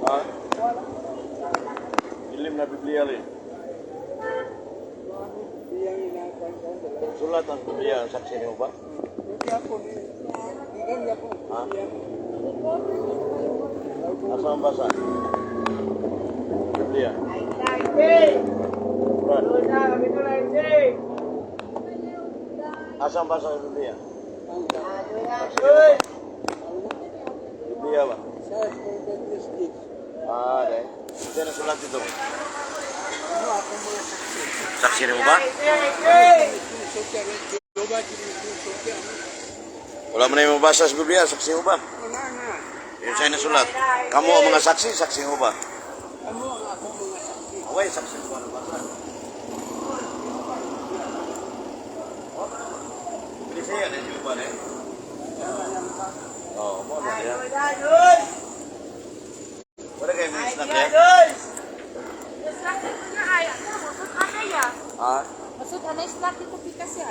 Ha? Ilim na Biblia rin. Sulat ang Biblia, ang saksi niyo ba? Ha? Asa ang basa? Biblia. Brad. Asa ang basa sa Biblia? Saksi niyo ba? Biblia ba? Ah, dahil. Hindi na sulat ito. Saksi niyo ba? Wala man na yung mabasa sa Biblia, saksi mo ba? Yun sa'yo nasulat. Kamu ang mga saksi, saksi mo ba? Away, saksi mo ba nabasa? Bilisaya na yung ba na eh? Oo, mo na yan. Wala kayo mga snack eh? Snack dito na ay. Ano, masud anay ya. Ha? Masud anay snack dito pikas ya.